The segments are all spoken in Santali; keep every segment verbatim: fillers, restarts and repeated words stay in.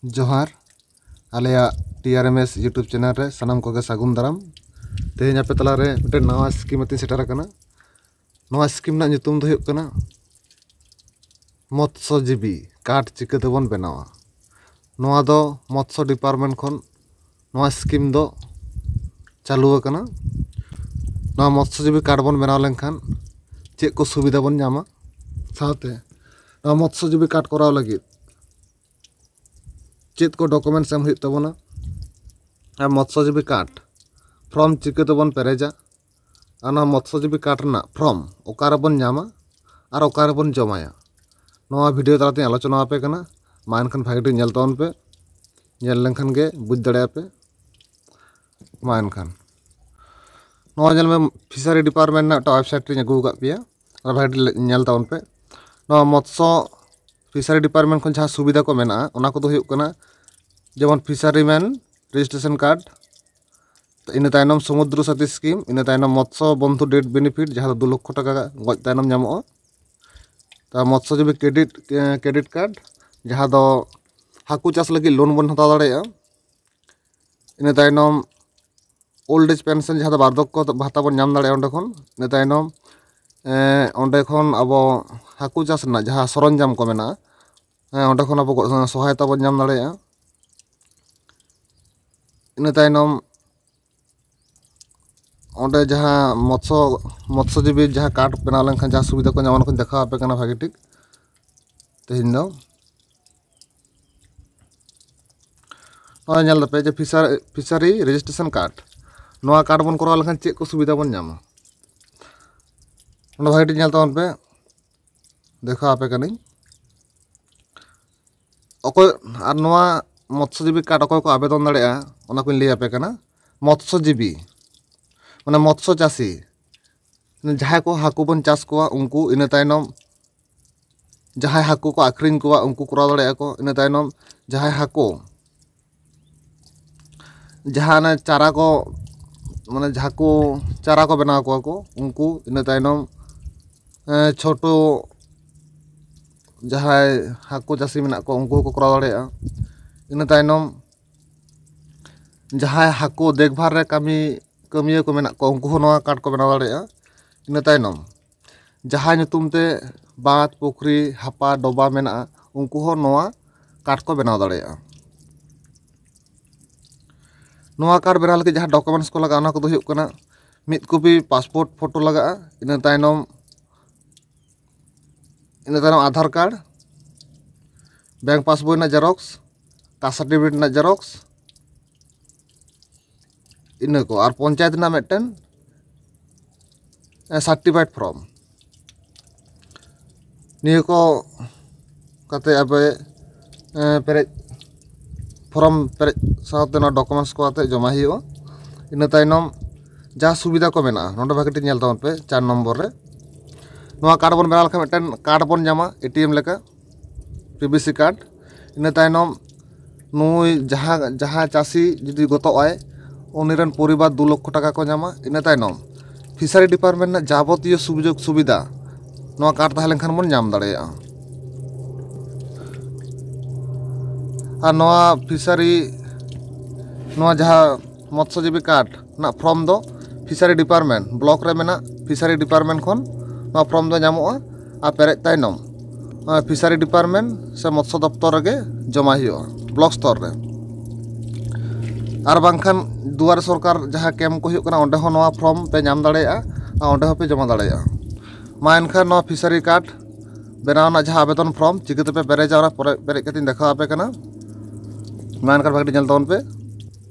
ᱡᱚᱦᱟᱨ᱾ ᱟᱞᱮᱭᱟᱜ ᱴᱤ ᱟᱨ ᱮᱢ ᱮᱥ YouTube ᱪᱮᱱᱮᱞ ᱨᱮ ᱥᱟᱱᱟᱢ ᱠᱚᱜᱮ ᱥᱟᱹᱜᱩᱱ ᱫᱟᱨᱟᱢ᱾ ᱛᱮᱦᱮᱧ ᱟᱯᱮ ᱛᱟᱞᱟᱨᱮ ᱢᱤᱫᱴᱮᱱ ᱱᱟᱣᱟ ᱥᱠᱤᱢ ᱟᱛᱮᱧ ᱥᱮᱴᱮᱨ ᱟᱠᱟᱱᱟ᱾ ᱱᱚᱣᱟ ᱥᱠᱤᱢ ᱨᱮᱱᱟᱜ ᱧᱩᱛᱩᱢ ᱫᱚ ᱦᱩᱭᱩᱜ ᱠᱟᱱᱟ ᱢᱚᱛᱥᱚᱡᱤᱵᱤ ᱠᱟᱨᱰ ᱪᱤᱠᱟᱹ ᱛᱮᱵᱚᱱ ᱵᱮᱱᱟᱣᱟ᱾ ᱱᱚᱣᱟ ᱫᱚ ᱢᱚᱛᱥᱚ ᱰᱤᱯᱟᱨᱴᱢᱮᱱᱴ ᱠᱷᱚᱱ ᱱᱚᱣᱟ ᱥᱠᱤᱢ ᱫᱚ ᱪᱟᱹᱞᱩ ᱟᱠᱟᱱᱟ᱾ ᱱᱚᱣᱟ ᱢᱚᱛᱥᱚᱡᱤᱵᱤ ᱠᱟᱨᱰ ᱵᱚᱱ ᱵᱮᱱᱟᱣ ᱞᱮᱱᱠᱷᱟᱱ ᱪᱮᱫ ᱠᱚ ᱥᱩᱵᱤᱫᱷᱟ ᱵᱚᱱ ᱧᱟᱢᱟ, ᱥᱟᱶᱛᱮ ᱱᱚᱣᱟ ᱢᱚᱛᱥᱚᱡᱤᱵᱤ ᱠᱟᱨᱰ ᱠᱚᱨᱟᱣ ᱞᱟᱹᱜᱤᱫ ᱪᱮᱫ ᱠᱚ ᱰᱚᱠᱩᱢᱮᱱᱴᱥ ᱮᱢ ᱦᱩᱭᱩᱜ ᱛᱟᱵᱚᱱᱟ, ᱟᱨ ᱢᱚᱛᱥᱚᱡᱤᱵᱤ ᱠᱟᱨᱰ ᱯᱷᱨᱚᱢ ᱪᱤᱠᱟᱹ ᱛᱮᱵᱚᱱ ᱯᱮᱨᱮᱡᱟ, ᱟᱨ ᱱᱚᱣᱟ ᱢᱚᱛᱥᱚᱡᱤᱵᱤ ᱠᱟᱨᱰ ᱨᱮᱱᱟᱜ ᱯᱷᱨᱚᱢ ᱚᱠᱟ ᱨᱮᱵᱚᱱ ᱧᱟᱢᱟ ᱟᱨ ᱚᱠᱟ ᱨᱮᱵᱚᱱ ᱡᱚᱢᱟᱭᱟ, ᱱᱚᱣᱟ ᱵᱷᱤᱰᱤᱭᱳ ᱛᱟᱞᱟᱛᱮᱧ ᱟᱞᱳᱪᱚᱱᱟ ᱟᱯᱮ ᱠᱟᱱᱟ᱾ ᱢᱟ ᱮᱱᱠᱷᱟᱱ ᱵᱷᱟᱜᱮ ᱴᱷᱤᱠ ᱧᱮᱞ ᱛᱟᱵᱚᱱ ᱯᱮ, ᱧᱮᱞ ᱞᱮᱱᱠᱷᱟᱱ ᱜᱮ ᱵᱩᱡᱽ ᱫᱟᱲᱮᱭᱟᱜᱼᱟ ᱯᱮ᱾ ᱢᱟ ᱮᱱᱠᱷᱟᱱ ᱱᱚᱣᱟ ᱧᱮᱞ ᱢᱮ, ᱯᱷᱤᱥᱟᱨᱤ ᱰᱤᱯᱟᱨᱴᱢᱮᱱᱴ ᱨᱮᱱᱟᱜ ᱢᱤᱫᱴᱟᱝ ᱣᱮᱵᱥᱟᱭᱤᱴ ᱨᱤᱧ ᱟᱹᱜᱩ ᱟᱠᱟᱫ ᱯᱮᱭᱟ, ᱟᱨ ᱵᱷᱟᱜᱮ ᱴᱷᱤᱠ ᱧᱮᱞ ᱛᱟᱵᱚᱱ ᱯᱮ᱾ ᱱᱚᱣᱟ ᱢᱚᱛᱥᱚ ᱯᱷᱤᱥᱟᱨᱤ ᱰᱤᱯᱟᱨᱴᱢᱮᱱᱴ ᱠᱷᱚᱱ ᱡᱟᱦᱟᱸ ᱥᱩᱵᱤᱫᱷᱟ ᱠᱚ ᱢᱮᱱᱟᱜᱼᱟ, ᱚᱱᱟ ᱠᱚᱫᱚ ᱦᱩᱭᱩᱜ ᱠᱟᱱᱟ ᱡᱮᱢᱚᱱ ᱯᱷᱤᱥᱟᱨᱤ ᱢᱮᱱ ᱨᱮᱡᱤᱥᱴᱨᱮᱥᱚᱱ ᱠᱟᱨᱰ, ᱤᱱᱟᱹ ᱛᱟᱭᱱᱚᱢ ᱥᱚᱢᱩᱫᱨᱚ ᱥᱟᱛᱷᱤ ᱥᱠᱤᱢ, ᱤᱱᱟᱹ ᱛᱟᱭᱱᱚᱢ ᱢᱚᱛᱥᱚ ᱵᱚᱱᱫᱷᱩ ᱰᱮᱛᱷ ᱵᱮᱱᱤᱯᱷᱤᱴ, ᱡᱟᱦᱟᱸ ᱫᱚ ᱫᱩ ᱞᱚᱠᱠᱷᱚ ᱴᱟᱠᱟ ᱜᱚᱡ ᱛᱟᱭᱱᱚᱢ ᱧᱟᱢᱚᱜᱼᱟ᱾ ᱛᱟ ᱢᱚᱛᱥᱚᱡᱤᱵᱤ ᱠᱨᱮᱰᱤᱴ, ᱠᱨᱮᱰᱤᱴ ᱠᱟᱨᱰ, ᱡᱟᱦᱟᱸ ᱫᱚ ᱦᱟᱹᱠᱩ ᱪᱟᱥ ᱞᱟᱹᱜᱤᱫ ᱞᱳᱱ ᱵᱚᱱ ᱦᱟᱛᱟᱣ ᱫᱟᱲᱮᱭᱟᱜᱼᱟ᱾ ᱤᱱᱟᱹ ᱛᱟᱭᱱᱚᱢ ᱳᱞᱰ ᱮᱡᱽ ᱯᱮᱱᱥᱚᱱ, ᱡᱟᱦᱟᱸ ᱫᱚ ᱵᱟᱨᱫᱷᱚᱠᱠᱚ ᱵᱷᱟᱛᱟ ᱵᱚᱱ ᱧᱟᱢ ᱫᱟᱲᱮᱭᱟᱜᱼᱟ ᱚᱸᱰᱮ ᱠᱷᱚᱱ᱾ ᱤᱱᱟᱹ ᱛᱟᱭᱱᱚᱢ ᱮᱸ, ᱚᱸᱰᱮ ᱠᱷᱚᱱ ᱟᱵᱚ ᱦᱟᱹᱠᱩ ᱪᱟᱥ ᱨᱮᱱᱟᱜ ᱡᱟᱦᱟᱸ ᱥᱚᱨᱚᱧᱡᱟᱢ ᱠᱚ ᱢᱮᱱᱟᱜᱼᱟ, ᱦᱮᱸ, ᱚᱸᱰᱮ ᱠᱷᱚᱱ ᱟᱵᱚ ᱜᱚ-, ᱥᱚᱦᱟᱭᱚᱛᱟ ᱵᱚᱱ ᱧᱟᱢ ᱫᱟᱲᱮᱭᱟᱜᱼᱟ᱾ ᱤᱱᱟᱹ ᱛᱟᱭᱱᱚᱢ ᱚᱸᱰᱮ ᱡᱟᱦᱟᱸ ᱢᱚᱛᱥᱚ ᱢᱚᱛᱥᱚᱡᱤᱵᱤ ᱡᱟᱦᱟᱸ ᱠᱟᱨᱰ ᱵᱮᱱᱟᱣ ᱞᱮᱱᱠᱷᱟᱱ ᱡᱟᱦᱟᱸ ᱥᱩᱵᱤᱫᱷᱟ ᱠᱚ ᱧᱟᱢᱟ, ᱚᱱᱟ ᱠᱚᱧ ᱫᱮᱠᱷᱟᱣ ᱟᱯᱮ ᱠᱟᱱᱟ ᱵᱷᱟᱜᱮ ᱴᱷᱤᱠ ᱛᱮᱦᱮᱧ ᱫᱚ᱾ ᱱᱚᱜᱼᱚᱭ ᱧᱮᱞ ᱫᱟᱯᱮ ᱡᱮ ᱯᱷᱤᱥᱟᱨ-, ᱯᱷᱤᱥᱟᱨᱤ ᱨᱮᱡᱤᱥᱴᱨᱮᱥᱚᱱ ᱠᱟᱨᱰ, ᱱᱚᱣᱟ ᱠᱟᱨᱰ ᱵᱚᱱ ᱠᱚᱨᱟᱣ ᱞᱮᱠᱷᱟᱱ ᱪᱮᱫ ᱠᱚ ᱥᱩᱵᱤᱫᱷᱟ ᱵᱚᱱ ᱧᱟᱢᱟ, ᱚᱸᱰᱮ ᱵᱷᱟᱜᱮ ᱴᱷᱤᱠ ᱧᱮᱞ ᱛᱟᱵᱚᱱ ᱯᱮ, ᱫᱮᱠᱷᱟᱣ ᱟᱯᱮ ᱠᱟᱹᱱᱟᱹᱧ᱾ ᱚᱠᱚᱭ, ᱟᱨ ᱱᱚᱣᱟ ᱢᱚᱛᱥᱚᱡᱤᱵᱤ ᱠᱟᱨᱰ ᱚᱠᱚᱭ ᱠᱚ ᱟᱵᱮᱫᱚᱱ ᱫᱟᱲᱮᱭᱟᱜᱼᱟ, ᱚᱱᱟ ᱠᱚᱧ ᱞᱟᱹᱭ ᱟᱯᱮ ᱠᱟᱱᱟ᱾ ᱢᱚᱛᱥᱚᱡᱤᱵᱤ ᱢᱟᱱᱮ ᱢᱚᱛᱥᱚ ᱪᱟᱹᱥᱤ, ᱡᱟᱦᱟᱸᱭ ᱠᱚ ᱦᱟᱹᱠᱩ ᱵᱚᱱ ᱪᱟᱥ ᱠᱚᱣᱟ ᱩᱱᱠᱩ, ᱤᱱᱟᱹ ᱛᱟᱭᱱᱚᱢ ᱡᱟᱦᱟᱸᱭ ᱦᱟᱹᱠᱩ ᱠᱚ ᱟᱠᱷᱨᱤᱧ ᱠᱚᱣᱟ ᱩᱱᱠᱩ ᱠᱚᱨᱟᱣ ᱫᱟᱲᱮᱭᱟᱜᱼᱟ ᱠᱚ᱾ ᱤᱱᱟᱹ ᱛᱟᱭᱱᱚᱢ ᱡᱟᱦᱟᱸᱭ ᱦᱟᱹᱠᱩ, ᱡᱟᱦᱟᱸ ᱚᱱᱮ ᱪᱟᱨᱟ ᱠᱚ, ᱢᱟᱱᱮ ᱦᱟᱹᱠᱩ ᱪᱟᱨᱟ ᱠᱚ ᱵᱮᱱᱟᱣ ᱠᱚᱣᱟ ᱠᱚ ᱩᱱᱠᱩ, ᱤᱱᱟᱹ ᱛᱟᱭᱱᱚᱢ ᱮᱸ, ᱪᱷᱳᱴᱳ ᱡᱟᱦᱟᱸᱭ ᱦᱟᱹᱠᱩ ᱪᱟᱹᱥᱤ ᱢᱮᱱᱟᱜ ᱠᱚᱣᱟ ᱩᱱᱠᱩ ᱦᱚᱸᱠᱚ ᱠᱚᱨᱟᱣ ᱫᱟᱲᱮᱭᱟᱜᱼᱟ᱾ ᱤᱱᱟᱹ ᱛᱟᱭᱱᱚᱢ ᱡᱟᱦᱟᱸᱭ ᱦᱟᱹᱠᱩ ᱫᱮᱠᱵᱷᱟᱞ ᱨᱮ ᱠᱟᱹᱢᱤ, ᱠᱟᱹᱢᱤᱭᱟᱹ ᱠᱚ ᱢᱮᱱᱟᱜ ᱠᱚᱣᱟ, ᱩᱱᱠᱩ ᱦᱚᱸ ᱱᱚᱣᱟ ᱠᱟᱨᱰ ᱠᱚ ᱵᱮᱱᱟᱣ ᱫᱟᱲᱮᱭᱟᱜᱼᱟ᱾ ᱤᱱᱟᱹ ᱛᱟᱭᱱᱚᱢ ᱡᱟᱦᱟᱸᱭ ᱧᱩᱛᱩᱢ ᱛᱮ ᱵᱟᱸᱫᱽ, ᱯᱩᱠᱷᱨᱤ, ᱦᱟᱯᱟ, ᱰᱚᱵᱟ ᱢᱮᱱᱟᱜᱼᱟ, ᱩᱱᱠᱩ ᱦᱚᱸ ᱱᱚᱣᱟ ᱠᱟᱨᱰ ᱠᱚ ᱵᱮᱱᱟᱣ ᱫᱟᱲᱮᱭᱟᱜᱼᱟ᱾ ᱱᱚᱣᱟ ᱠᱟᱨᱰ ᱵᱮᱱᱟᱣ ᱞᱟᱹᱜᱤᱫ ᱡᱟᱦᱟᱸ ᱰᱚᱠᱩᱢᱮᱱᱴᱥ ᱠᱚ ᱞᱟᱜᱟᱜᱼᱟ, ᱚᱱᱟ ᱠᱚᱫᱚ ᱦᱩᱭᱩᱜ ᱠᱟᱱᱟ, ᱢᱤᱫ ᱠᱚᱯᱤ ᱯᱟᱥᱯᱳᱨᱴ ᱯᱷᱳᱴᱳ ᱞᱟᱜᱟᱜᱼᱟ, ᱤᱱᱟᱹ ᱛᱟᱭᱱᱚᱢ, ᱤᱱᱟᱹ ᱛᱟᱭᱱᱚᱢ ᱟᱫᱷᱟᱨ ᱠᱟᱨᱰ, ᱵᱮᱝᱠ ᱯᱟᱥᱵᱳᱭ ᱨᱮᱱᱟᱜ ᱡᱮᱨᱚᱠᱥ, ᱠᱟᱥᱴ ᱥᱟᱨᱴᱤᱯᱷᱤᱠᱮᱴ ᱨᱮᱱᱟᱜ ᱡᱮᱨᱚᱠᱥ, ᱤᱱᱟᱹ ᱠᱚ, ᱟᱨ ᱯᱚᱧᱪᱟᱭᱮᱛ ᱨᱮᱱᱟᱜ ᱢᱤᱫᱴᱮᱱ ᱥᱟᱨᱴᱤᱯᱷᱟᱭᱤᱰ ᱯᱷᱨᱚᱢ᱾ ᱱᱤᱭᱟᱹ ᱠᱚ ᱠᱟᱛᱮ ᱟᱯᱮ, ᱮ, ᱯᱮᱨᱮᱡ, ᱯᱷᱨᱚᱢ ᱯᱮᱨᱮᱡ ᱥᱟᱶᱛᱮ ᱱᱚᱣᱟ ᱰᱚᱠᱩᱢᱮᱱᱴᱥ ᱠᱚ ᱟᱛᱮ ᱡᱚᱢᱟ ᱦᱩᱭᱩᱜᱼᱟ᱾ ᱤᱱᱟᱹ ᱛᱟᱭᱱᱚᱢ ᱡᱟᱦᱟᱸ ᱥᱩᱵᱤᱫᱷᱟ ᱠᱚ ᱢᱮᱱᱟᱜᱼᱟ, ᱱᱚᱰᱮ ᱵᱷᱟᱜᱮ ᱴᱷᱤᱠ ᱧᱮᱞ ᱛᱟᱵᱚᱱ ᱯᱮ, ᱪᱟᱨ ᱱᱚᱢᱵᱚᱨ ᱨᱮ ᱱᱚᱣᱟ ᱠᱟᱨᱰ ᱵᱚᱱ ᱵᱮᱱᱟᱣ ᱞᱮᱠᱷᱟᱱ ᱢᱤᱫᱴᱮᱱ ᱠᱟᱨᱰ ᱵᱚᱱ ᱧᱟᱢᱟ, ᱮ ᱴᱤ ᱮᱢ ᱞᱮᱠᱟ, ᱯᱤ ᱵᱤ ᱥᱤ ᱠᱟᱨᱰ᱾ ᱤᱱᱟᱹ ᱛᱟᱭᱱᱚᱢ ᱱᱩᱭ ᱡᱟᱦᱟᱸ, ᱡᱟᱦᱟᱸ ᱪᱟᱹᱥᱤ ᱡᱩᱫᱤ ᱜᱚᱛᱚᱜ ᱟᱭ, ᱩᱱᱤ ᱨᱮᱱ ᱯᱚᱨᱤᱵᱟᱨ ᱫᱩ ᱞᱚᱠᱠᱷᱚ ᱴᱟᱠᱟ ᱠᱚ ᱧᱟᱢᱟ᱾ ᱤᱱᱟᱹ ᱛᱟᱭᱱᱚᱢ ᱯᱷᱤᱥᱟᱨᱤ ᱰᱤᱯᱟᱨᱴᱢᱮᱱᱴ ᱨᱮᱱᱟᱜ ᱡᱟᱵᱚᱛᱤᱭᱚ ᱥᱩᱡᱳᱜᱽ ᱥᱩᱵᱤᱫᱷᱟ ᱱᱚᱣᱟ ᱠᱟᱨᱰ ᱛᱟᱦᱮᱸ ᱞᱮᱱᱠᱷᱟᱱ ᱵᱚᱱ ᱧᱟᱢ ᱫᱟᱲᱮᱭᱟᱜᱼᱟ᱾ ᱟᱨ ᱱᱚᱣᱟ ᱯᱷᱤᱥᱟᱨᱤ, ᱱᱚᱣᱟ ᱡᱟᱦᱟᱸ ᱢᱚᱛᱥᱚᱡᱤᱵᱤ ᱠᱟᱨᱰ ᱨᱮᱱᱟᱜ ᱯᱷᱨᱚᱢ ᱫᱚ ᱯᱷᱤᱥᱟᱨᱤ ᱰᱤᱯᱟᱨᱴᱢᱮᱱᱴ, ᱵᱞᱚᱠ ᱨᱮ ᱢᱮᱱᱟᱜ ᱯᱷᱤᱥᱟᱨᱤ ᱰᱤᱯᱟᱨᱴᱢᱮᱱᱴ ᱠᱷᱚᱱ ᱱᱚᱣᱟ ᱯᱷᱨᱚᱢ ᱫᱚ ᱧᱟᱢᱚᱜᱼᱟ᱾ ᱟᱨ ᱯᱮᱨᱮᱡ ᱛᱟᱭᱱᱚᱢ, ᱱᱚᱣᱟ ᱯᱷᱤᱥᱟᱨᱤ ᱰᱤᱯᱟᱨᱴᱢᱮᱱᱴ ᱥᱮ ᱢᱚᱛᱥᱚ ᱫᱚᱯᱛᱚᱨ ᱨᱮᱜᱮ ᱡᱚᱢᱟᱭ ᱦᱩᱭᱩᱜᱼᱟ, ᱵᱞᱚᱠ ᱥᱛᱚᱨ ᱨᱮ᱾ ᱟᱨ ᱵᱟᱝᱠᱷᱟᱱ ᱫᱩᱣᱟᱨᱮ ᱥᱚᱨᱠᱟᱨ ᱡᱟᱦᱟᱸ ᱠᱮᱢᱯ ᱠᱚ ᱦᱩᱭᱩᱜ ᱠᱟᱱᱟ, ᱚᱸᱰᱮ ᱦᱚᱸ ᱱᱚᱣᱟ ᱯᱷᱨᱚᱢ ᱯᱮ ᱧᱟᱢ ᱫᱟᱲᱮᱭᱟᱜᱼᱟ ᱟᱨ ᱚᱸᱰᱮ ᱦᱚᱸᱯᱮ ᱡᱚᱢᱟ ᱫᱟᱲᱮᱭᱟᱜᱼᱟ᱾ ᱢᱟ ᱮᱱᱠᱷᱟᱱ ᱱᱚᱣᱟ ᱯᱷᱤᱥᱟᱨᱤ ᱠᱟᱨᱰ ᱵᱮᱱᱟᱣ ᱨᱮᱱᱟᱜ ᱡᱟᱦᱟᱸ ᱟᱵᱮᱫᱚᱱ ᱯᱷᱨᱚᱢ ᱪᱤᱠᱟᱹ ᱛᱮᱯᱮ ᱯᱮᱨᱮᱡᱟ, ᱚᱱᱟ ᱯᱚᱨᱮ ᱯᱮᱨᱮᱡ ᱠᱟᱛᱮᱧ ᱫᱮᱠᱷᱟᱣ ᱟᱯᱮ ᱠᱟᱱᱟ᱾ ᱢᱟ ᱮᱱᱠᱷᱟᱱ ᱵᱷᱟᱜᱮ ᱴᱷᱤᱠ ᱧᱮᱞ ᱛᱟᱵᱚᱱ ᱯᱮ᱾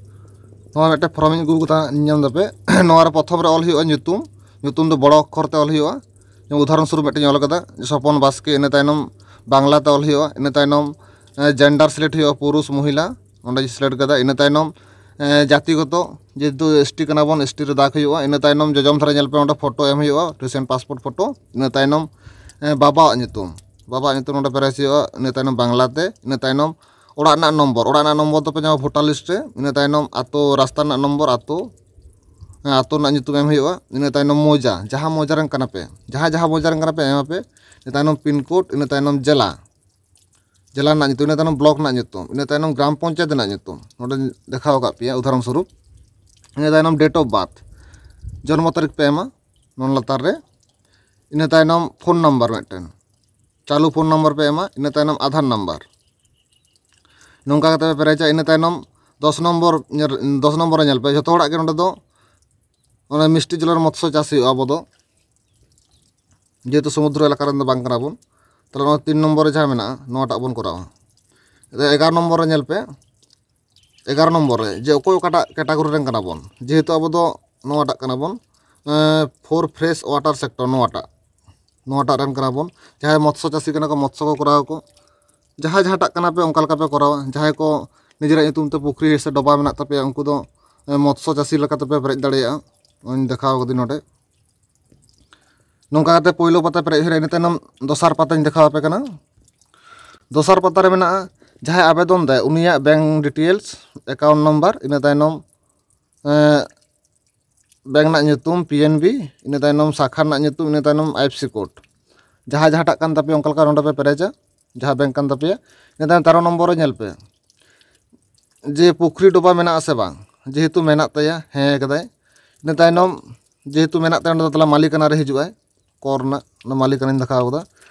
ᱱᱚᱣᱟ ᱢᱤᱫᱴᱮᱱ ᱯᱷᱨᱚᱢ ᱤᱧ ᱟᱹᱜᱩ ᱠᱟᱫᱟ, ᱧᱮᱞ ᱫᱟᱯᱮ᱾ ᱱᱚᱣᱟ ᱨᱮ ᱯᱨᱚᱛᱷᱚᱢ ᱨᱮ ᱚᱞ ᱦᱩᱭᱩᱜᱼᱟ ᱧᱩᱛᱩᱢ, ᱧᱩᱛᱩᱢ ᱫᱚ ᱵᱚᱲᱚ ᱚᱠᱠᱷᱚᱨ ᱛᱮ ᱚᱞ ᱦᱩᱭᱩᱜᱼᱟ᱾ ᱡᱮᱢᱚᱱ ᱩᱫᱟᱦᱚᱨᱚᱱ ᱥᱚᱨᱩᱯ ᱢᱤᱫᱴᱮᱱ ᱚᱞ ᱠᱟᱫᱟ, ᱥᱚᱯᱚᱱ ᱵᱟᱥᱠᱮ, ᱤᱱᱟᱹ ᱛᱟᱭᱱᱚᱢ ᱵᱟᱝᱞᱟ ᱛᱮ ᱚᱞ ᱦᱩᱭᱩᱜᱼᱟ, ᱤᱱᱟᱹ ᱛᱟᱭᱱᱚᱢ ᱡᱮᱱᱰᱟᱨ ᱥᱤᱞᱮᱠᱴ ᱦᱩᱭᱩᱜᱼᱟ, ᱯᱩᱨᱩᱥ ᱢᱚᱦᱤᱞᱟ, ᱚᱸᱰᱮ ᱥᱤᱞᱮᱠᱴ ᱠᱟᱫᱟ᱾ ᱤᱱᱟᱹ ᱛᱟᱭᱱᱚᱢ ᱮ, ᱡᱟᱹᱛᱤᱜᱚᱛᱚ, ᱡᱮᱦᱮᱛᱩ ᱮᱥ ᱴᱤ ᱠᱟᱱᱟ ᱵᱚᱱ, ᱮᱥ ᱴᱤ ᱨᱮ ᱫᱟᱜᱽ ᱦᱩᱭᱩᱜᱼᱟ᱾ ᱤᱱᱟᱹ ᱛᱟᱭᱱᱚᱢ ᱡᱚᱡᱚᱢ ᱫᱷᱟᱨᱮ ᱧᱮᱞ ᱯᱮ, ᱚᱸᱰᱮ ᱯᱷᱳᱴᱳ ᱮᱢ ᱦᱩᱭᱩᱜᱼᱟ, ᱨᱤᱥᱮᱱᱴ ᱯᱟᱥᱯᱳᱨᱴ ᱯᱷᱳᱴᱳ᱾ ᱤᱱᱟᱹ ᱛᱟᱭᱱᱚᱢ ᱮ, ᱵᱟᱵᱟᱣᱟᱜ ᱧᱩᱛᱩᱢ, ᱵᱟᱵᱟᱣᱟᱜ ᱧᱩᱛᱩᱢ ᱱᱚᱸᱰᱮ ᱯᱮᱨᱮᱡ ᱦᱩᱭᱩᱜᱼᱟ᱾ ᱤᱱᱟᱹ ᱛᱟᱭᱱᱚᱢ ᱵᱟᱝᱞᱟᱛᱮ, ᱤᱱᱟᱹ ᱛᱟᱭᱱᱚᱢ ᱚᱲᱟᱜ ᱨᱮᱱᱟᱜ ᱱᱚᱢᱵᱚᱨ, ᱚᱲᱟᱜ ᱨᱮᱱᱟᱜ ᱱᱚᱢᱵᱚᱨ ᱫᱚᱯᱮ ᱧᱟᱢᱟ ᱵᱷᱳᱴᱟᱨ ᱞᱤᱥᱴ ᱨᱮ᱾ ᱤᱱᱟᱹ ᱛᱟᱭᱱᱚᱢ ᱟᱛᱳ, ᱨᱟᱥᱛᱟ ᱨᱮᱱᱟᱜ ᱱᱚᱢᱵᱚᱨ, ᱟᱛᱳ, ᱦᱮᱸ, ᱟᱛᱳ ᱨᱮᱱᱟᱜ ᱧᱩᱛᱩᱢ ᱮᱢ ᱦᱩᱭᱩᱜᱼᱟ᱾ ᱤᱱᱟᱹ ᱛᱟᱭᱱᱚᱢ ᱢᱚᱣᱡᱟ, ᱡᱟᱦᱟᱸ ᱢᱚᱣᱡᱟ ᱨᱮᱱ ᱠᱟᱱᱟ ᱯᱮ, ᱡᱟᱦᱟᱸ ᱡᱟᱦᱟᱸ ᱢᱚᱣᱡᱟ ᱨᱮᱱ ᱠᱟᱱᱟ ᱯᱮ, ᱮᱢᱟ ᱯᱮ᱾ ᱤᱱᱟᱹ ᱛᱟᱭᱱᱚᱢ ᱯᱤᱱ ᱠᱳᱰ, ᱤᱱᱟᱹ ᱛᱟᱭᱱᱚᱢ ᱡᱮᱞᱟ, ᱡᱮᱞᱟ ᱨᱮᱱᱟᱜ ᱧᱩᱛᱩᱢ, ᱤᱱᱟᱹ ᱛᱟᱭᱱᱚᱢ ᱵᱞᱚᱠ ᱨᱮᱱᱟᱜ ᱧᱩᱛᱩᱢ, ᱤᱱᱟᱹ ᱛᱟᱭᱱᱚᱢ ᱜᱨᱟᱢ ᱯᱚᱧᱪᱟᱭᱮᱛ ᱨᱮᱱᱟᱜ ᱧᱩᱛᱩᱢ, ᱱᱚᱰᱮ ᱫᱮᱠᱷᱟᱣ ᱟᱠᱟᱫ ᱯᱮᱭᱟ ᱩᱫᱟᱦᱚᱨᱚᱱ ᱥᱚᱨᱩᱯ᱾ ᱤᱱᱟᱹ ᱛᱟᱭᱱᱚᱢ ᱰᱮᱴ ᱚᱯᱷ ᱵᱟᱨᱛᱷ, ᱡᱚᱱᱢᱚ ᱛᱟᱹᱨᱤᱠᱷ ᱯᱮ ᱮᱢᱟ ᱱᱚᱣᱟ ᱞᱟᱛᱟᱨ ᱨᱮ᱾ ᱤᱱᱟᱹ ᱛᱟᱭᱱᱚᱢ ᱯᱷᱳᱱ ᱱᱟᱢᱵᱟᱨ ᱢᱤᱫᱴᱮᱱ, ᱪᱟᱹᱞᱩ ᱯᱷᱳᱱ ᱱᱟᱢᱵᱟᱨ ᱯᱮ ᱮᱢᱟ, ᱤᱱᱟᱹ ᱛᱟᱭᱱᱚᱢ ᱟᱫᱷᱟᱨ ᱱᱟᱢᱵᱟᱨ᱾ ᱱᱚᱝᱠᱟ ᱠᱟᱛᱮ ᱯᱮ ᱯᱮᱨᱮᱡᱟ᱾ ᱤᱱᱟᱹ ᱛᱟᱭᱱᱚᱢ ᱫᱚᱥ ᱱᱚᱢᱵᱚᱨ, ᱫᱚᱥ ᱱᱚᱢᱵᱚᱨ ᱨᱮ ᱧᱮᱞ ᱯᱮ, ᱡᱷᱚᱛᱚ ᱦᱚᱲᱟᱜ ᱜᱮ ᱱᱚᱰᱮ ᱫᱚ ᱚᱱᱟ ᱢᱤᱥᱴᱤ ᱡᱚᱞᱚᱨ ᱢᱚᱛᱥᱚ ᱪᱟᱥ ᱦᱩᱭᱩᱜᱼᱟ ᱟᱵᱚ ᱫᱚ, ᱡᱮᱦᱮᱛᱩ ᱥᱚᱢᱩᱫᱨᱚ ᱮᱞᱟᱠᱟ ᱨᱮᱱ ᱫᱚ ᱵᱟᱝ ᱠᱟᱱᱟ ᱵᱚᱱ᱾ ᱛᱟᱦᱞᱮ ᱱᱚᱣᱟ ᱛᱤᱱ ᱱᱚᱢᱵᱚᱨ ᱨᱮ ᱡᱟᱦᱟᱸ ᱢᱮᱱᱟᱜᱼᱟ, ᱱᱚᱣᱟᱴᱟᱜ ᱵᱚᱱ ᱠᱚᱨᱟᱣᱟ᱾ ᱮᱜᱟᱨᱚ ᱱᱚᱢᱵᱚᱨ ᱨᱮ ᱧᱮᱞ ᱯᱮ, ᱮᱜᱟᱨᱚ ᱱᱚᱢᱵᱚᱨ ᱨᱮ ᱡᱮ ᱚᱠᱚᱭ ᱚᱠᱟᱴᱟᱜ ᱠᱮᱴᱟᱜᱚᱨᱤ ᱨᱮᱱ ᱠᱟᱱᱟ ᱵᱚᱱ, ᱡᱮᱦᱮᱛᱩ ᱟᱵᱚ ᱫᱚ ᱱᱚᱣᱟᱴᱟᱜ ᱠᱟᱱᱟ ᱵᱚᱱ, ᱯᱷᱳᱨ ᱯᱷᱨᱮᱥ ᱣᱟᱴᱟᱨ ᱥᱮᱠᱴᱚᱨ, ᱱᱚᱣᱟᱴᱟᱜ, ᱱᱚᱣᱟᱴᱟᱜ ᱨᱮᱱ ᱠᱟᱱᱟ ᱵᱚᱱ᱾ ᱡᱟᱦᱟᱸᱭ ᱢᱚᱛᱥᱚ ᱪᱟᱹᱥᱤ ᱠᱟᱱᱟ ᱠᱚ, ᱢᱚᱛᱥᱚ ᱠᱚ ᱠᱚᱨᱟᱣ ᱟᱠᱚ, ᱡᱟᱦᱟᱸᱭ ᱡᱟᱦᱟᱸᱴᱟᱜ ᱠᱟᱱᱟ ᱯᱮ, ᱚᱱᱠᱟ ᱞᱮᱠᱟ ᱯᱮ ᱠᱚᱨᱟᱣᱟ᱾ ᱡᱟᱦᱟᱸᱭ ᱠᱚ ᱱᱤᱡᱮᱨᱟᱜ ᱧᱩᱛᱩᱢ ᱛᱮ ᱯᱩᱠᱷᱨᱤ ᱥᱮ ᱰᱚᱵᱷᱟ ᱢᱮᱱᱟᱜ ᱛᱟᱯᱮᱭᱟ, ᱩᱱᱠᱩ ᱫᱚ ᱢᱚᱛᱥᱚ ᱪᱟᱹᱥᱤ ᱞᱮᱠᱟ ᱛᱮᱯᱮ ᱯᱮᱨᱮᱡ ᱫᱟᱲᱮᱭᱟᱜᱼᱟ᱾ ᱚᱱᱟᱧ ᱫᱮᱠᱷᱟᱣ ᱠᱟᱫᱟᱹᱧ ᱱᱚᱰᱮ᱾ ᱱᱚᱝᱠᱟ ᱠᱟᱛᱮ ᱯᱳᱭᱞᱳ ᱯᱟᱛᱟ ᱯᱮᱨᱮᱡ ᱦᱩᱭᱱᱟ᱾ ᱤᱱᱟᱹ ᱛᱟᱭᱱᱚᱢ ᱫᱚᱥᱟᱨ ᱯᱟᱛᱟᱧ ᱫᱮᱠᱷᱟᱣ ᱟᱯᱮ ᱠᱟᱱᱟ᱾ ᱫᱚᱥᱟᱨ ᱯᱟᱛᱟ ᱨᱮ ᱢᱮᱱᱟᱜᱼᱟ, ᱡᱟᱦᱟᱸᱭ ᱟᱵᱮᱫᱚᱱ ᱫᱟᱭ, ᱩᱱᱤᱭᱟᱜ ᱵᱮᱝᱠ ᱰᱤᱴᱮᱞᱥ, ᱮᱠᱟᱣᱩᱱᱴ ᱱᱟᱢᱵᱟᱨ, ᱤᱱᱟᱹ ᱛᱟᱭᱱᱚᱢ ᱵᱮᱝᱠ ᱨᱮᱱᱟᱜ ᱧᱩᱛᱩᱢ, ᱯᱤ ᱮᱱ ᱵᱤ, ᱤᱱᱟᱹ ᱛᱟᱭᱱᱚᱢ ᱥᱟᱠᱷᱟ ᱨᱮᱱᱟᱜ ᱧᱩᱛᱩᱢ, ᱤᱱᱟᱹ ᱛᱟᱭᱱᱚᱢ ᱟᱭ ᱮᱯᱷ ᱥᱤ ᱠᱳᱰ᱾ ᱡᱟᱦᱟᱸᱭ ᱡᱟᱦᱟᱸᱴᱟᱜ ᱠᱟᱱ ᱛᱟᱯᱮᱭᱟ, ᱚᱱᱠᱟ ᱞᱮᱠᱟ ᱱᱚᱰᱮ ᱯᱮ ᱯᱮᱨᱮᱡᱟ, ᱡᱟᱦᱟᱸ ᱵᱮᱝᱠ ᱠᱟᱱ ᱛᱟᱯᱮᱭᱟ᱾ ᱤᱱᱟᱹ ᱛᱟᱭᱱᱚᱢ ᱛᱮᱨᱚ ᱱᱚᱢᱵᱚᱨ ᱨᱮ ᱧᱮᱞ ᱯᱮ, ᱡᱮ ᱯᱩᱠᱷᱨᱤ ᱰᱚᱵᱷᱟ ᱢᱮᱱᱟᱜᱼᱟ ᱥᱮ ᱵᱟᱝ, ᱡᱮᱦᱮᱛᱩ ᱢᱮᱱᱟᱜ ᱛᱟᱭᱟ, ᱦᱮᱸ ᱠᱟᱫᱟᱭ᱾ ᱤᱱᱟᱹ ᱛᱟᱭᱱᱚᱢ ᱡᱮᱦᱮᱛᱩ ᱢᱮᱱᱟᱜ ᱛᱟᱭᱟ, ᱚᱸᱰᱮ ᱫᱚ ᱛᱟᱦᱚᱞᱮ ᱢᱟᱹᱞᱤᱠᱟᱱᱟ ᱨᱮ ᱦᱤᱡᱩᱜᱼᱟᱭ, ᱠᱚᱨ ᱨᱮᱱᱟᱜ ᱚᱱᱟ ᱢᱟᱹᱞᱤᱠᱟᱱᱟᱧ ᱫᱮᱠᱷᱟᱣ ᱠᱟᱫᱟ᱾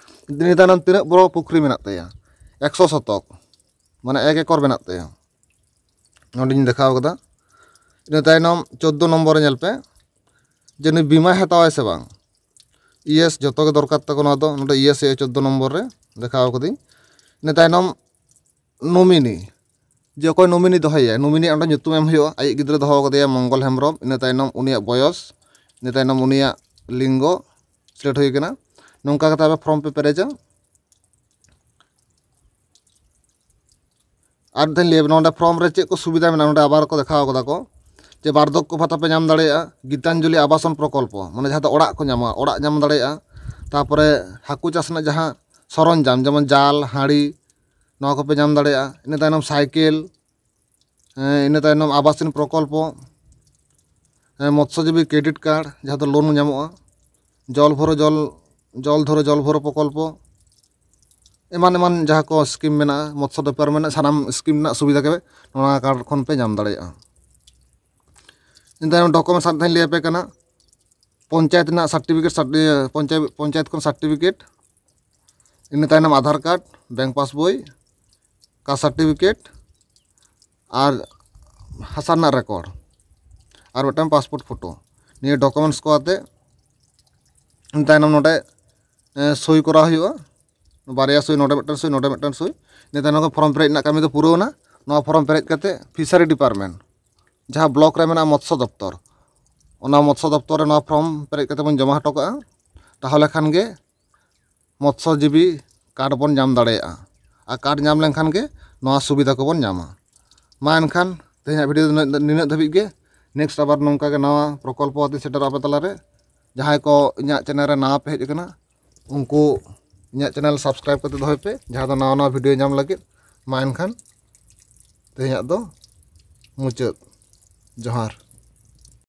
ᱤᱱᱟᱹ ᱛᱟᱭᱱᱚᱢ ᱛᱤᱱᱟᱹᱜ ᱵᱚᱲᱚ ᱯᱩᱠᱷᱨᱤ ᱢᱮᱱᱟᱜ ᱛᱟᱭᱟ, ᱮᱠᱥᱚ ᱥᱚᱛᱚᱠ, ᱢᱟᱱᱮ ᱮᱠ ᱮᱠᱚᱨ ᱢᱮᱱᱟᱜ ᱛᱟᱭᱟ, ᱱᱚᱸᱰᱮᱧ ᱫᱮᱠᱷᱟᱣ ᱠᱟᱫᱟ᱾ ᱤᱱᱟᱹ ᱛᱟᱭᱱᱚᱢ ᱪᱳᱫᱽᱫᱳ ᱱᱚᱢᱵᱚᱨ ᱨᱮ ᱧᱮᱞ ᱯᱮ, ᱡᱮ ᱱᱩᱭ ᱵᱤᱢᱟᱭ ᱦᱟᱛᱟᱣᱟᱭ ᱥᱮ ᱵᱟᱝ, ᱤᱭᱮᱥ, ᱡᱚᱛᱚ ᱜᱮ ᱫᱚᱨᱠᱟᱨ ᱛᱟᱠᱚ ᱱᱚᱣᱟ ᱫᱚ᱾ ᱱᱚᱰᱮ ᱤᱭᱮᱥ ᱦᱩᱭᱩᱜᱼᱟ, ᱪᱳᱫᱽᱫᱳ ᱱᱚᱢᱵᱚᱨ ᱨᱮ ᱫᱮᱠᱷᱟᱣ ᱠᱟᱹᱫᱟᱹᱧ᱾ ᱤᱱᱟᱹ ᱛᱟᱭᱱᱚᱢ ᱱᱚᱢᱤᱱᱤ, ᱡᱮ ᱚᱠᱚᱭ ᱱᱚᱢᱤᱱᱤ ᱫᱚᱦᱚᱭᱮᱭᱟ, ᱱᱚᱢᱤᱱᱤ ᱚᱸᱰᱮ ᱧᱩᱛᱩᱢ ᱮᱢ ᱦᱩᱭᱩᱜᱼᱟ, ᱟᱡ ᱜᱤᱫᱽᱨᱟᱹ ᱫᱚᱦᱚ ᱠᱟᱫᱮᱭᱟ ᱢᱚᱝᱜᱚᱞ ᱦᱮᱢᱵᱨᱚᱢ᱾ ᱤᱱᱟᱹ ᱛᱟᱭᱱᱚᱢ ᱩᱱᱤᱭᱟᱜ ᱵᱚᱭᱚᱥ, ᱤᱱᱟᱹ ᱛᱟᱭᱱᱚᱢ ᱩᱱᱤᱭᱟᱜ ᱞᱤᱝᱜᱚ ᱥᱤᱞᱮᱠᱴ ᱦᱩᱭ ᱠᱟᱱᱟ᱾ ᱱᱚᱝᱠᱟ ᱠᱟᱛᱮ ᱟᱯᱮ ᱯᱷᱨᱚᱢ ᱯᱮ ᱯᱮᱨᱮᱡᱟ᱾ ᱟᱨ ᱢᱤᱫ ᱫᱷᱟᱣ ᱞᱟᱹᱭ ᱟᱵᱮᱱ, ᱱᱚᱰᱮ ᱯᱷᱨᱚᱢ ᱨᱮ ᱪᱮᱫ ᱠᱚ ᱥᱩᱵᱤᱫᱷᱟ ᱢᱮᱱᱟᱜᱼᱟ, ᱱᱚᱰᱮ ᱟᱵᱟᱨ ᱠᱚ ᱫᱮᱠᱷᱟᱣ ᱠᱟᱫᱟ ᱠᱚ ᱡᱮ ᱵᱟᱨᱫᱷᱚᱠᱭᱚ ᱵᱷᱟᱛᱟ ᱯᱮ ᱧᱟᱢ ᱫᱟᱲᱮᱭᱟᱜᱼᱟ, ᱜᱤᱛᱟᱧᱡᱚᱞᱤ ᱟᱵᱟᱥᱚᱱ ᱯᱨᱚᱠᱚᱞᱯᱚ, ᱢᱟᱱᱮ ᱡᱟᱦᱟᱸ ᱫᱚ ᱚᱲᱟᱜ ᱠᱚ ᱧᱟᱢᱟ, ᱚᱲᱟᱜ ᱧᱟᱢ ᱫᱟᱲᱮᱭᱟᱜᱼᱟ᱾ ᱛᱟᱨᱯᱚᱨᱮ ᱦᱟᱹᱠᱩ ᱪᱟᱥ ᱨᱮᱱᱟᱜ ᱡᱟᱦᱟᱸ ᱥᱚᱨᱚᱧᱡᱟᱢ, ᱡᱮᱢᱚᱱ ᱡᱟᱞ, ᱦᱟᱺᱲᱤ, ᱱᱚᱣᱟ ᱠᱚᱯᱮ ᱧᱟᱢ ᱫᱟᱲᱮᱭᱟᱜᱼᱟ᱾ ᱤᱱᱟᱹ ᱛᱟᱭᱱᱚᱢ ᱥᱟᱭᱠᱮᱞ, ᱦᱮᱸ, ᱤᱱᱟᱹ ᱛᱟᱭᱱᱚᱢ ᱟᱵᱟᱥᱤᱱ ᱯᱨᱚᱠᱚᱞᱯᱚ, ᱦᱮᱸ, ᱢᱚᱛᱥᱚᱡᱤᱵᱤ ᱠᱨᱮᱰᱤᱴ ᱠᱟᱨᱰ, ᱡᱟᱦᱟᱸ ᱫᱚ ᱞᱳᱱ ᱧᱟᱢᱚᱜᱼᱟ, ᱡᱚᱞ ᱵᱷᱚᱨᱚ ᱡᱚᱞ, ᱡᱚᱞ ᱫᱷᱚᱨᱚ ᱡᱚᱞ ᱵᱷᱚᱨᱚ ᱯᱨᱚᱠᱚᱞᱯᱚ, ᱮᱢᱟᱱ ᱮᱢᱟᱱ ᱡᱟᱦᱟᱸ ᱠᱚ ᱥᱠᱤᱢ ᱢᱮᱱᱟᱜᱼᱟ, ᱢᱚᱛᱥᱚ ᱫᱚᱯᱛᱚᱨ ᱢᱮᱱᱟᱜᱼᱟ, ᱥᱟᱱᱟᱢ ᱥᱠᱤᱢ ᱨᱮᱱᱟᱜ ᱥᱩᱵᱤᱫᱷᱟ ᱜᱮ ᱱᱚᱣᱟ ᱠᱟᱨᱰ ᱠᱷᱚᱱ ᱯᱮ ᱧᱟᱢ ᱫᱟᱲᱮᱭᱟᱜᱼᱟ᱾ ᱤᱱᱟᱹ ᱛᱟᱭᱱᱚᱢ ᱰᱚᱠᱩᱢᱮᱱᱴᱥ ᱟᱨ ᱢᱤᱫ ᱫᱷᱟᱣ ᱤᱧ ᱞᱟᱹᱭ ᱟᱯᱮ ᱠᱟᱱᱟ, ᱯᱚᱧᱪᱟᱭᱮᱛ ᱨᱮᱱᱟᱜ ᱥᱟᱨᱴᱤᱯᱷᱤᱠᱮᱴ, ᱯᱚᱧᱪᱟᱭᱮᱛ ᱯᱚᱧᱪᱟᱭᱮᱛ ᱠᱷᱚᱱ ᱥᱟᱨᱴᱤᱯᱷᱤᱠᱮᱴ, ᱤᱱᱟᱹ ᱛᱟᱭᱱᱚᱢ Aadhaar card, bank passbook, caste certificate ᱟᱨ ᱦᱟᱥᱟ ᱨᱮᱱᱟᱜ ᱨᱮᱠᱚᱨᱰ ᱟᱨ ᱢᱤᱫᱴᱟᱝ ᱯᱟᱥᱯᱳᱨᱴ ᱯᱷᱳᱴᱳ, ᱱᱤᱭᱟᱹ ᱰᱚᱠᱩᱢᱮᱱᱴᱥ ᱠᱚ ᱟᱛᱮ ᱤᱱᱟᱹ ᱛᱟᱭᱱᱚᱢ ᱱᱚᱰᱮ ᱮ, ᱥᱳᱭ ᱠᱚᱨᱟᱣ ᱦᱩᱭᱩᱜᱼᱟ᱾ ᱵᱟᱨᱭᱟ ᱥᱳᱭ, ᱱᱚᱰᱮ ᱢᱤᱫᱴᱟᱝ ᱥᱳᱭ, ᱱᱚᱰᱮ ᱢᱤᱫᱴᱟᱝ ᱥᱳᱭ᱾ ᱤᱱᱟᱹ ᱛᱟᱭᱱᱚᱢ ᱯᱷᱚᱨᱢ ᱯᱮᱨᱮᱡ ᱨᱮᱱᱟᱜ ᱠᱟᱹᱢᱤ ᱫᱚ ᱯᱩᱨᱟᱹᱣ ᱮᱱᱟ᱾ ᱱᱚᱣᱟ ᱯᱷᱚᱨᱢ ᱯᱮᱨᱮᱡ ᱠᱟᱛᱮ ᱯᱷᱤᱥᱟᱨᱤ ᱰᱤᱯᱟᱨᱴᱢᱮᱱᱴ, ᱡᱟᱦᱟᱸ ᱵᱞᱚᱠ ᱨᱮ ᱢᱮᱱᱟᱜᱼᱟ ᱢᱚᱛᱥᱚ ᱫᱚᱯᱛᱚᱨ, ᱚᱱᱟ ᱢᱚᱛᱥᱚ ᱫᱚᱯᱛᱚᱨ ᱨᱮ ᱱᱚᱣᱟ ᱯᱷᱚᱨᱢ ᱯᱮᱨᱮᱡ ᱠᱟᱛᱮ ᱵᱚᱱ ᱡᱚᱢᱟ ᱦᱚᱴᱚ ᱠᱟᱜᱼᱟ᱾ ᱛᱟᱦᱚᱞᱮ ᱠᱷᱟᱱ ᱜᱮ ᱢᱚᱛᱥᱚ ᱡᱤᱵᱤ ᱠᱟᱨᱰ ᱵᱚᱱ ᱧᱟᱢ ᱫᱟᱲᱮᱭᱟᱜᱼᱟ᱾ ᱟᱨ ᱠᱟᱨᱰ ᱧᱟᱢ ᱞᱮᱱᱠᱷᱟᱱ ᱜᱮ ᱱᱚᱣᱟ ᱥᱩᱵᱤᱫᱷᱟ ᱠᱚᱵᱚᱱ ᱧᱟᱢᱟ᱾ ᱢᱟ ᱮᱱᱠᱷᱟᱱ ᱛᱮᱦᱮᱧᱟᱜ ᱵᱷᱤᱰᱤᱭᱳ ᱫᱚ ᱱᱤᱱᱟᱹᱜ ᱫᱷᱟᱹᱵᱤᱡ ᱜᱮ᱾ ᱱᱮᱠᱥᱴ ᱟᱵᱟᱨ ᱱᱚᱝᱠᱟ ᱜᱮ ᱱᱟᱣᱟ ᱯᱨᱚᱠᱚᱞᱯᱚ ᱟᱛᱮᱧ ᱥᱮᱴᱮᱨᱚᱜᱼᱟ ᱟᱯᱮ ᱛᱟᱞᱟᱨᱮ᱾ ᱡᱟᱦᱟᱸᱭ ᱠᱚ ᱤᱧᱟᱹᱜ ᱪᱮᱱᱮᱞ ᱨᱮ ᱱᱟᱣᱟ ᱯᱮ ᱦᱮᱡ ᱟᱠᱟᱱᱟ, ᱩᱱᱠᱩ ᱤᱧᱟᱹᱜ ᱪᱮᱱᱮᱞ ᱥᱟᱵᱥᱠᱨᱟᱭᱤᱵ ᱠᱟᱛᱮ ᱫᱚᱦᱚᱭ ᱯᱮ, ᱡᱟᱦᱟᱸ ᱫᱚ ᱱᱟᱣᱟ ᱱᱟᱣᱟ ᱵᱷᱤᱰᱤᱭᱳ ᱧᱟᱢ ᱞᱟᱹᱜᱤᱫ᱾ ᱢᱟ ᱮᱱᱠᱷᱟᱱ ᱛᱮᱦᱮᱧᱟᱜ ᱫᱚ ᱢᱩᱪᱟᱹᱫ᱾ ᱡᱚᱦᱟᱨ᱾